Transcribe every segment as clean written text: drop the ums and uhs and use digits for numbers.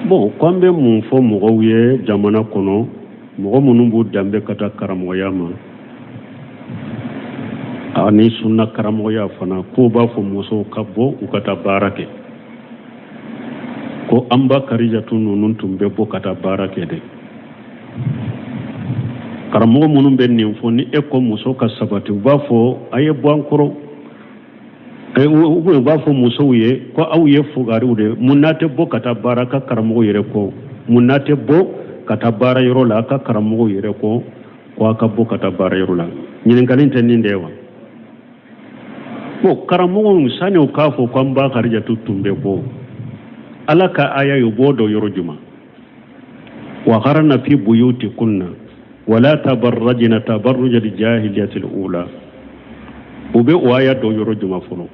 Bon, ko an bɛ mun fɔ mɔgɔw ye jamana kɔnɔ, mɔgɔ minnu b'u danbe ka taa karamɔgɔya ma ani sunna karamɔgɔya fana, k'o b'a fɔ musow ka bɔ u ka taa baara kɛ, ko an ba Karijatu ninnu tun bɛ bɔ ka taa baara kɛ dɛ. Karamɔgɔ minnu bɛ nin fɔ, ni e ko muso ka sabati, u b'a fɔ a ye bɔ an kɔrɔ, u b'a fɔ musow ye ko aw ye fugariw de, mun n'a tɛ bɔ ka taa baara ka karamɔgɔ yɛrɛ kɔ, mun n'a tɛ bɔ ka taa baara yɔrɔ la a ka karamɔgɔ yɛrɛ kɔ, ko a ka bɔ ka taa baara yɔrɔ la. Ɲininkali tɛ nin de ye wa? Bon, karamɔgɔw, sani u k'a fɔ ko an ba Karijatu tun bɛ bɔ, Ala ka aya ye, u b'o dɔn yɔrɔ jumɛn? Waqarna fi buyutikunna wala tabarrajna tabarruja al-jahiliyyati al-ula. U bɛ o aya dɔn yɔrɔ jumɛn fɔlɔ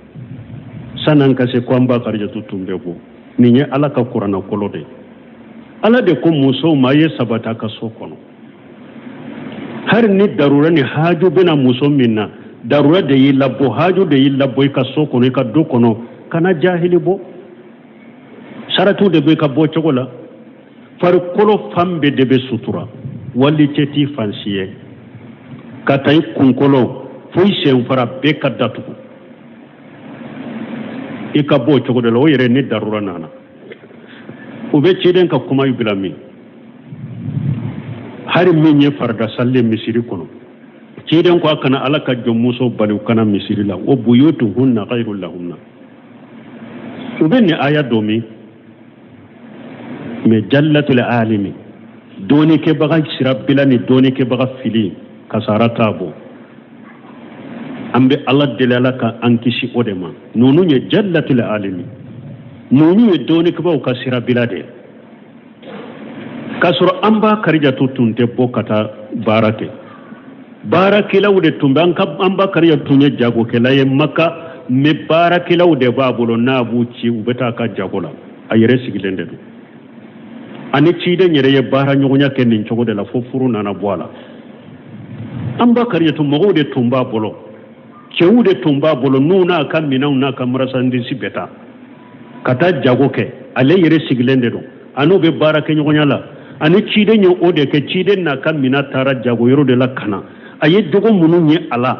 san'an ka se ko an ba Karijatu tun bɛ bɔ? Nin ye Ala ka kuranɛ kɔlɔ de ye. Ala de ko musow ma, a ye sabati a ka so kɔnɔ, hari ni darura ni haju bɛna muso min na, darura de y'i labɔ, haju de y'i labɔ i ka so kɔnɔ, i ka du kɔnɔ, kana jahili bɔ. Saratiw de bɛ ka bɔ cogo la, farikolo fan bɛɛ de bɛ sutura, walicɛ t'i fan si ye, ka taa i kunkolo fo i senfara bɛɛ ka datugu, i ka bɔ o cogo de la. O yɛrɛ ni darura nana, u bɛ ciden ka kuma bila min, hari min ye farida sali misiri kɔnɔ, ciden ko a kana Ala ka jɔnmuso bali u ka na misiri la, wa buyutuhunna khayrun lahunna. U bɛ nin aya dɔn min, mais jallatul alimi, dɔɔnikɛbaga sirabila ni dɔɔnikɛbaga fili, kasara t'a bɔ. An bɛ Ala deli, Ala ka an kisi o de ma. Ninnu ye jallatul alimi, ninnu ye dɔɔnikɛbaaw ka sirabila de ye, k'a sɔrɔ an ba Karijatu tun tɛ bɔ ka taa baara kɛ, baarakɛlaw de tun bɛ an ka. An ba Karijatu tun ye jagokɛla ye Maka, mais baarakɛlaw de b'a bolo, n'a b'u ci, u bɛ taa a ka jago la, a yɛrɛ sigilen de don. Ani ciden yɛrɛ ye baara ɲɔgɔnya kɛ nin cogo de la fo furu nana bɔ a la. An ba Karijatu, mɔgɔw de tun b'a bolo, cɛw de tun b'a bolo, n'u n'a ka minɛnw n'a ka marchandise bɛ taa ka taa jago kɛ, ale yɛrɛ sigilen de don, a n'u bɛ baara kɛ ɲɔgɔnya la. Ani ciden ye o de kɛ, ciden n'a ka minɛn taara jago yɔrɔ de la ka na, a ye jogo minnu ye a la,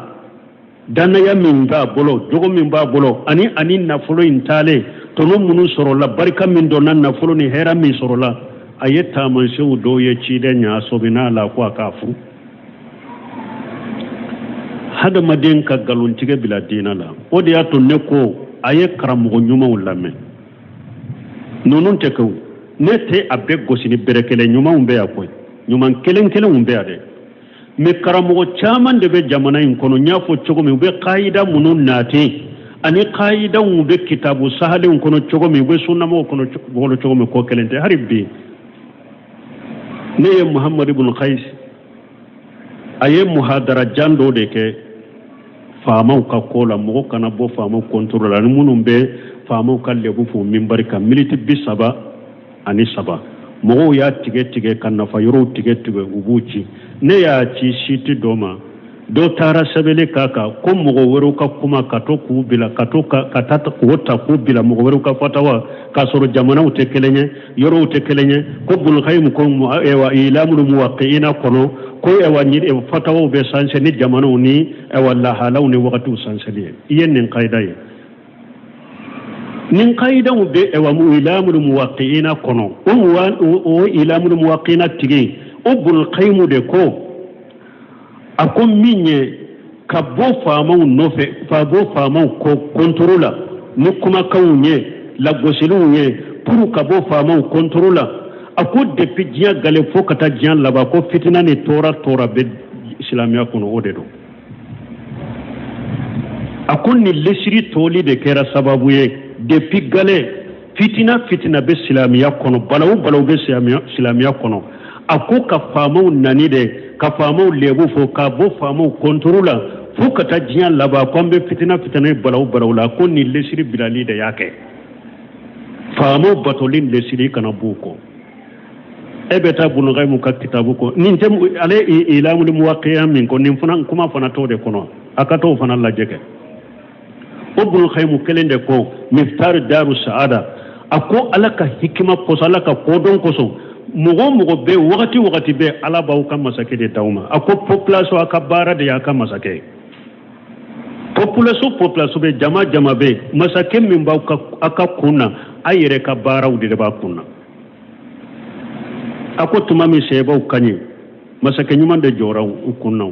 dannaya min b'a bolo, jogo min b'a bolo, ani nafolo in taalen, tɔnɔ minnu sɔrɔla, barika min donna nafolo ni hɛrɛ min sɔrɔla, a ye taamasiyɛnw dɔw ye ciden ɲɛ, a sɔmin'a la ko a k'a furu. Hadamaden ka nkalontigɛ bila diinɛ la, o de y'a to ne ko a ye karamɔgɔ ɲumanw lamɛn. Ninnu tɛ kɛ, ne tɛ a bɛɛ gosi ni bere kelen. Ɲumanw bɛ yan koyi, ɲuman kelen kelenw bɛ yan dɛ, mais karamɔgɔ caman de bɛ jamana in kɔnɔ. N y'a fɔ cogo min, u bɛ kayida minnu nati ani kayidaw bɛ kitabu sahalenw kɔnɔ cogo min, u bɛ sunnamɔgɔw kɔnɔ cogo min, ko kelen tɛ. Hali bi ne ye Muhammad ibn Qais, a ye muhadara jan dɔ de kɛ faamaw ka ko la, mɔgɔ kana bɔ faamaw contre la, ni minnu bɛ faamaw ka lebu fo minbari kan, miniti 33, mɔgɔw y'a tigɛ tigɛ ka nafa yɔrɔw tigɛ tigɛ, u b'u ci. Ne y'a ci site dɔ ma, dɔ taara sɛbɛnni k'a kan ko mɔgɔ wɛrɛw ka kuma ka to k'u bila ka to ka taa k'o ta k'u bila mɔgɔ wɛrɛw ka fatawa, k'a sɔrɔ jamanaw tɛ kelen ye, yɔrɔw tɛ kelen ye, ko Bulkayimu ko ɛwa ilamul muwaqiina kɔnɔ ko ɛwa fatawaw bɛ sanse ni jamanaw ni ɛwa lahalaw ni wagatiw sanseli ye. I ye nin kayida ye, nin kayidaw bɛ ɛwa ilamul muwaqiina kɔnɔ. O ilamul muwaqiina tigi, o Bulkayimu de ko, a ko min ye ka bɔ faamaw nɔfɛ, ka bɔ faamaw ko contre la ni kumakanw ye, lagosiliw ye, pour ka bɔ faamaw contre la, a ko depuis diɲɛ gale fo ka taa diɲɛ laban, ko fitina ni tɔɔrɔ tɔɔrɔ bɛ silamɛya kɔnɔ, o de don. A ko nin lesiri toli de kɛra sababu ye depuis gale fitina fitina bɛ silamɛya kɔnɔ, balawu balawu bɛ silamɛya kɔnɔ. A ko ka faamaw nani de, ka faamaw lebu fɔ, ka bɔ faamaw contre la fo ka taa diɲɛ laban, ko an bɛ fitina fitina ni balawu balawu la, ko nin lesiri bilali de y'a kɛ. Faamaw batoli lesiri kana b'u kɔ. E bɛ taa Bunukayimu ka kitabu kɔ, nin tɛ ale ilamul muwaqiya min kɔ, nin fana kuma fana t'o de kɔnɔ, a ka t'o fana lajɛ kɛ. O Bunukayimu kelen de ko miftar daru saada, A ko Ala ka hikima kosɔn, Ala ka kodɔn kosɔn, mɔgɔ o mɔgɔ bɛ wagati wagati bɛɛ, Ala b'aw ka masakɛ de d'aw ma. A ko population, a ka baara de y'a ka masakɛ ye. Population population bɛ, jama jama bɛ, masakɛ min b'aw ka a ka kun na, a yɛrɛ ka baaraw de b'a kun na. A ko tuma min sahabaw ka ɲi, masakɛ ɲuman de jɔra u kun na.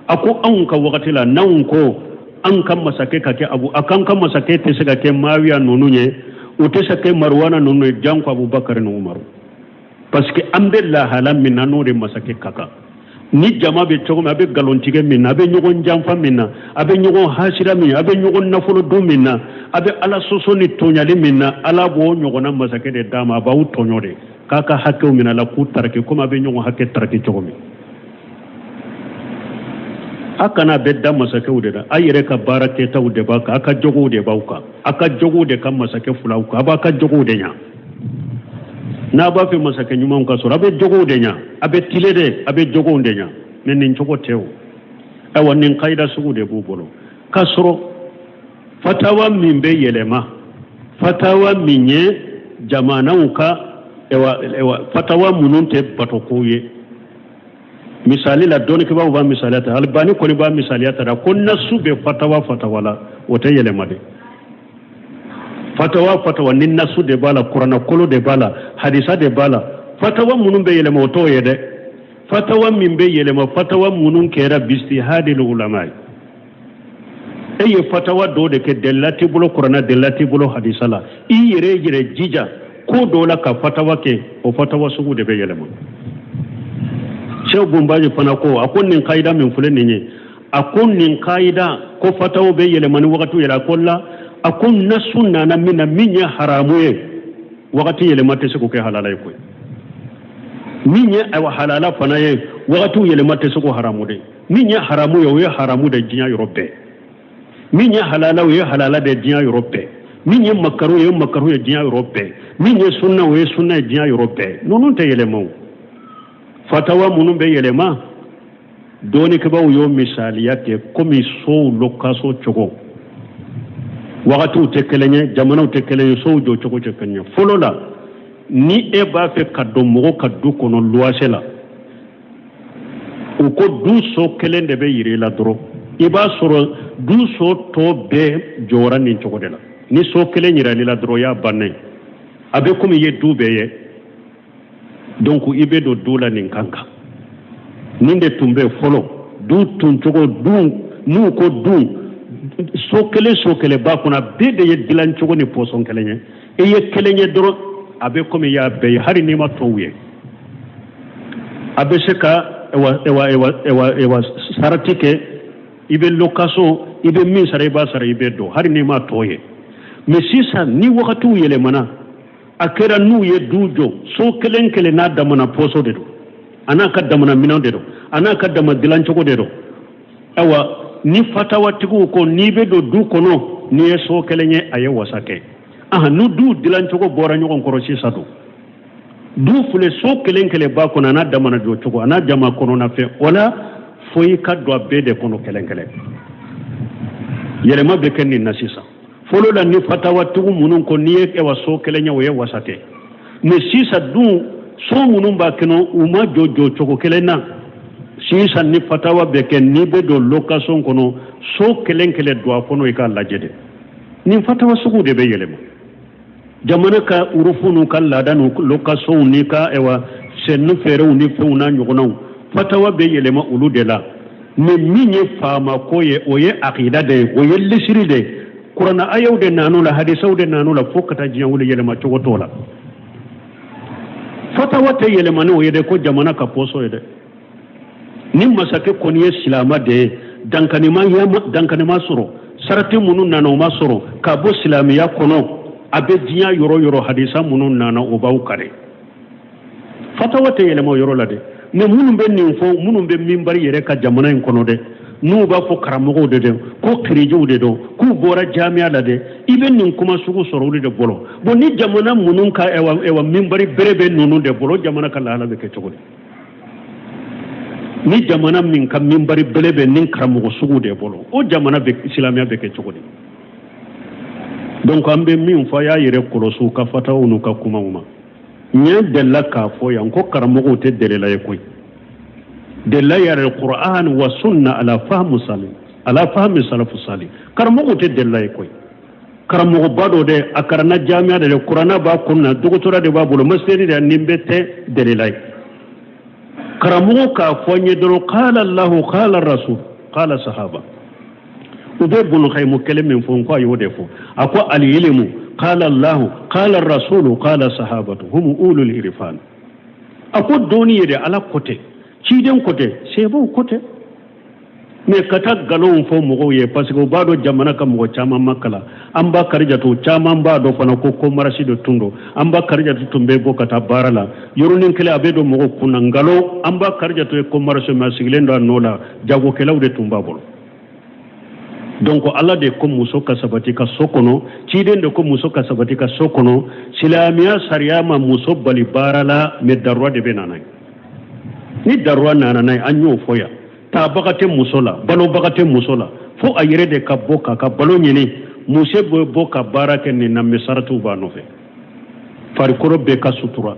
A ko anw ka wagati la, n'anw ko an ka masakɛ ka kɛ abu, a k'an ka masakɛ tɛ se ka kɛ Maawiya ninnu ye, u tɛ se ka kɛ Maruwana ninnu ye, janko Abubakar ni Umaru, parce que an bɛ lahala min na, n'o de masakɛ ka kan. Ni jama bɛ cogo min, a bɛ nkalontigɛ min na, a bɛ ɲɔgɔn janfa min na, a bɛ ɲɔgɔn hasira min, a bɛ ɲɔgɔn nafolo dun min na, a bɛ Ala sɔsɔ ni tɔɲali min na, Ala b'o ɲɔgɔnna masakɛ de d'a ma. A b'aw tɔɲɔ de k'a ka hakɛw minɛ a la k'u taraki komi a bɛ ɲɔgɔn hakɛ taraki cogo min. A kana bɛɛ da masakɛw de la, a yɛrɛ ka baara kɛtaw de b'a kan, a ka jogow de b'aw kan, a ka jogow de ka masakɛ filaw kan, a b'a ka jogow de ɲa. N'a b'a fɛ masakɛ ɲumanw ka sɔrɔ, a bɛ jogow de ɲa, a bɛ tile de, a bɛ jogow de ɲa. Mais nin cogo tɛ o. Ayiwa, nin kayida sugu de b'u bolo k'a sɔrɔ fatawa min bɛ yɛlɛma, fatawa min ye jamanaw ka, ayiwa, fatawa minnu tɛ batokow ye. Misali la, dɔnnikɛbaaw b'a misaliya ta, Alibani kɔni b'a misaliya ta ko nasu bɛ fatawa fatawa la, o tɛ yɛlɛma de. Fatawa fatawa ni nasu de b'a la, kuranɛ kolo de b'a la, hadisa de b'a la, fatawa minnu bɛ yɛlɛma, o t'o ye dɛ. Fatawa min bɛ yɛlɛma, fatawa minnu kɛra bijtihadil ulama ye. E ye fatawa dɔ de kɛ, delila t'i bolo kuranɛ, delila t'i bolo hadisa la, i yɛrɛ yɛrɛ jija ko dɔ la ka fatawa kɛ, o fatawa sugu de bɛ yɛlɛma. Sɛw Bunbaji fana ko, a ko nin kayida min filɛ nin ye, a ko nin kayida ko fatawa bɛ yɛlɛma ni wagati yɛlɛ, a ko la, a ko nasu nana min na, min ye haramu ye, wagati yɛlɛma tɛ se k'o kɛ halala ye koyi. Min ye ayiwa halala fana ye, wagatiw yɛlɛma tɛ se k'o haramu de. Min ye haramu ye, o ye haramu de diɲɛ yɔrɔ bɛɛ. Min ye halala, o ye halala de diɲɛ yɔrɔ bɛɛ. Min ye makaru ye, o ye makaru ye diɲɛ yɔrɔ bɛɛ. Min ye sunna, o ye sunna ye diɲɛ yɔrɔ bɛɛ. Ninnu tɛ yɛlɛma o. Fatawa minnu bɛ yɛlɛma, dɔnnikɛbaaw y'o misaliya kɛ komi sow location cogo. Wagatiw tɛ kelen ye, jamanaw tɛ kelen ye, sow jɔ cogo tɛ kelen ye. Fɔlɔ la, ni e b'a fɛ ka don mɔgɔ ka du kɔnɔ luwase la, u ko du so kelen de bɛ yira i la dɔrɔn. I b'a sɔrɔ du so tɔ bɛɛ jɔra nin cogo de la. Ni so kelen yiral'i la dɔrɔn, o y'a bannen ye, a bɛ komi i ye du bɛɛ ye. Donc i bɛ don du la nin kan kan. Nin de tun bɛ fɔlɔ du tun cogo. Du n'u ko du so kelen, so kelen b'a kɔnɔ, a bɛɛ de ye dilan cogo ni pɔsɔn kelen ye. I ye kelen ye dɔrɔn, a bɛ komi i y'a bɛɛ ye, hali n'i ma tɔw ye. A bɛ se ka ewa ewa ewa ewa ewa sarati kɛ, i bɛ location, i bɛ min sara, i b'a sara, i bɛ don, hali n'i ma tɔ ye. Mais sisan ni wagatiw yɛlɛmana, a kɛra n'u ye du jɔ, so kelen kelen n'a damana pɔsɔ de don, a n'a ka damana minɛn de don, a n'a ka dama dilancogo de don. Ayiwa, ni fatawatigiw ko n'i bɛ don du kɔnɔ, n'i ye so kelen ye, a ye wasa kɛ. Ahan, ni du dilancogo bɔra ɲɔgɔn kɔrɔ sisan don, du filɛ, so kelen kelen b'a kɔnɔ, a n'a damana jɔ cogo, a n'a jama kɔnɔna fɛn o la, fo i ka don a bɛɛ de kɔnɔ kelen kelen. Yɛlɛma bɛ kɛ nin na sisan. Fɔlɔ la, ni fatawatigiw minnu ko n'i ye ɛwa so kelen ye, o ye wasa kɛ. Mais sisan dun, so minnu b'a kɔnɔ, u ma jɔ jɔ cogo kelen na. Sisan ni fatawa bɛ kɛ, n'i bɛ don location kɔnɔ, so kelen kelen don a kɔnɔ, i k'a lajɛ de. Nin fatawa sugu de bɛ yɛlɛma. Jamana ka urufu n'u ka laada n'u location n'i ka ɛwa senni fɛɛrɛw ni fɛnw n'a ɲɔgɔnnaw, fatawa bɛ yɛlɛma olu de la. Mais min ye faama ko ye, o ye akida de ye, o ye lisiri de ye, kuranna ayaw de nan'o la, hadisaw de nan'o la, fo ka taa diɲɛ wuli, yɛlɛma cogo t'o la. Fatawa tɛ yɛlɛma n'o ye dɛ, ko jamana ka pɔsɔ ye dɛ. Ni masakɛ kɔni ye silama de ye, dankanima sɔrɔ, sarati minnu nana o ma sɔrɔ ka bɔ silamɛya kɔnɔ, a bɛ diɲɛ yɔrɔ yɔrɔ, hadisa minnu nana o b'aw kare. Fatawa tɛ yɛlɛma o yɔrɔ la dɛ. Mais minnu bɛ nin fɔ, minnu bɛ minbari yɛrɛ ka jamana in kɔnɔ dɛ, n'u b'a fɔ karamɔgɔw de dɛ, ko kirijiw de don, k'u bɔra jamiya la dɛ, i bɛ nin kuma sugu sɔrɔ olu de bolo. Bon, ni jamana minnu ka ɛwa minbari bere bɛ ninnu de bolo, jamana ka lahala bɛ kɛ cogo di? Ni jamana min ka minbari bele bɛ nin karamɔgɔ sugu de bolo, o jamana bɛ silamɛya bɛ kɛ cogo di? Donc an bɛ min fɔ, a y'a yɛrɛ kɔlɔsi u ka fataw n'u ka kumaw ma. N ye delila k'a fɔ yan ko karamɔgɔw tɛ delila ye koyi. Delila yɛrɛ Qur'an wa sunna ala fahmu salim, ala fahmi salafu salih. Karamɔgɔw tɛ delila ye koyi. Karamɔgɔba dɔ dɛ, a karanna jamiya de dɛ, kuranna b'a kun na, dɔgɔtɔrɔ de b'a bolo, masitɛri de, nin bɛɛ tɛ delila ye. Karamɔgɔ k'a fɔ n ye dɔrɔn qala Allahu qala rasul qala sahaba. U bɛ Bunu Kayimu kelen min fɔ n ko a y'o de fɔ. A ko alilimu qala Allahu qala rasulu qala sahabatu hum ulul irfan. A ko dɔnni ye de Ala ko tɛ, ciden ko tɛ, sahabaw ko tɛ. Mais ka taa nkalonw fɔ mɔgɔw ye parce que u b'a dɔn jamana ka mɔgɔ caman ma kalan. An ba Karijatu caman b'a dɔn fana ko commerce de tun don. An ba Karijatu tun bɛ bɔ ka taa baara la yɔrɔnin kelen, a bɛ don mɔgɔw kunna nkalon. An ba Karijatu ye commerce, mais a sigilen don a nɔ la, jagokɛlaw de tun b'a bolo. Donc Ala de ko muso ka sabati ka so kɔnɔ, ciden de ko muso ka sabati ka so kɔnɔ. Silamɛya sariya ma muso bali baara la, mais daruwa de bɛ na n'a ye. Ni daruwa nana n'a ye, an y'o fɔ yan, tabaga tɛ muso la, balobaga tɛ muso la, fo a yɛrɛ de ka bɔ k'a ka balo ɲini. Muso bɛ bɔ ka baara kɛ nin na, mais saratiw b'a nɔfɛ. Farikolo bɛɛ ka sutura,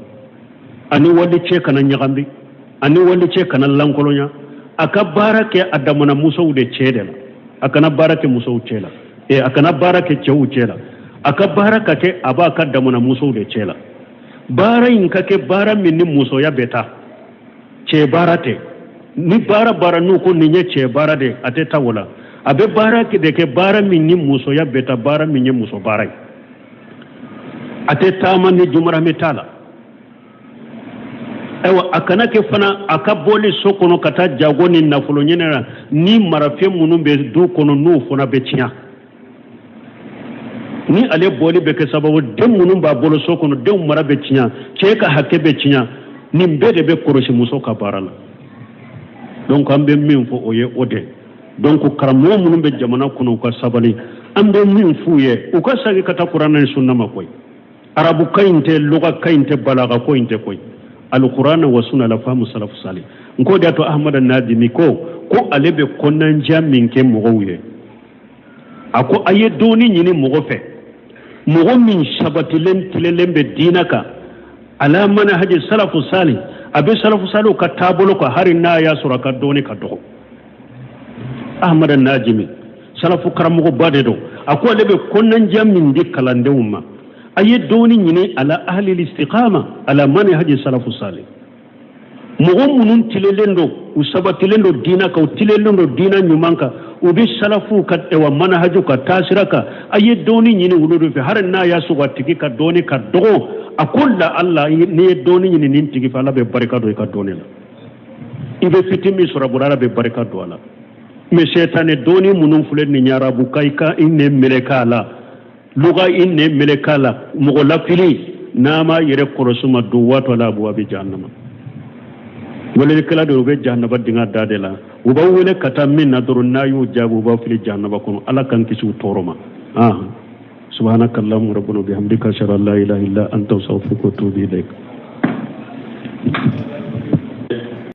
ani walicɛ kana ɲagami, ani walicɛ kana lankolonya. A ka baara kɛ a damana musow de cɛ de la, a kana baara kɛ musow cɛ la, a kana baara kɛ cɛw cɛ la. A ka baara ka kɛ a b'a ka damana musow de cɛ la. Baara in ka kɛ baara min ni musoya bɛ taa, cɛ baara tɛ. Ni baara baara n'u ko nin ye cɛ baara de, a tɛ taa o la. A bɛ baara de kɛ baara min ni musoya bɛ taa, baara min ye muso baara ye. A tɛ taama ni jumarami t'a la. Ayiwa, a kana kɛ fana a ka bɔli so kɔnɔ ka taa jago ni nafolo ɲini na, ni marafɛn minnu bɛ du kɔnɔ n'o fana bɛ tiɲɛ. Ni ale bɔli bɛ kɛ sababu den minnu b'a bolo so kɔnɔ, denw mara bɛ tiɲɛ, cɛ ka hakɛ bɛ tiɲɛ. Nin bɛɛ de bɛ kɔlɔsi muso ka baara la. Donc an bɛ min fɔ, o ye o de. Donc karamɔgɔ minnu bɛ jamana kɔnɔ, u ka sabali. An bɛ min f'u ye, u ka segin ka taa kuranɛ ni sunna ma koyi. Arabukan in tɛ, lugakan in tɛ, balaga ko in tɛ koyi. Alikuranɛ wa sunna la faamu salafu sali. N ko de y'a to Ahmada Nadimi ko ale bɛ kɔnɔnandiya min kɛ mɔgɔw ye, a ko a ye dɔɔni ɲini mɔgɔ fɛ, mɔgɔ min sabatilen tilenlen bɛ diinɛ kan, ala manhaji salafu sali, a bɛ salafu saliw ka taabolo kan, hali n'a y'a sɔrɔ a ka dɔɔni ka dɔgɔ. Ahmada Najimi salafu karamɔgɔba de don. A ko ale bɛ kɔnɔnandiya min di kalandenw ma, a ye dɔɔni ɲini ala ahli istiqama, ala manhaji salafu sali, mɔgɔ minnu tilenlen don, u sabatilen don diinɛ kan, u tilenlen don diinɛ ɲuman kan, u bɛ salafuw ka ɛwa manhajiw ka taasira kan, a ye dɔɔni ɲini olu de fɛ, hali n'a y'a sɔrɔ a tigi ka dɔɔni ka dɔgɔ. A ko la ala n'i ye dɔɔni ɲini nin tigi fɛ, Ala bɛ barika don i ka dɔɔni la. I bɛ fitin min sɔrɔ a bolo, Ala bɛ barika don a la. Mais sɛtanɛ dɔɔni minnu filɛ nin ye, arabu ka i ka i nɛn meleke a la, luga i nɛn meleke a la, mɔgɔ lafili n'a m'a yɛrɛ kɔlɔsi ma don waati la abu a bɛ jahannama. Welelikɛla de u bɛ jahannaba dingɛ da de la, u b'aw wele ka taa min na dɔrɔn, n'a y'u jaabi, u b'aw fili jahannaba kɔnɔ. Ala k'an kisi u tɔɔrɔ ma. Subhanaka allahumma rabbana bihamdika, ashhadu an la ilaha illa anta, astaghfiruka wa atubu ilayk.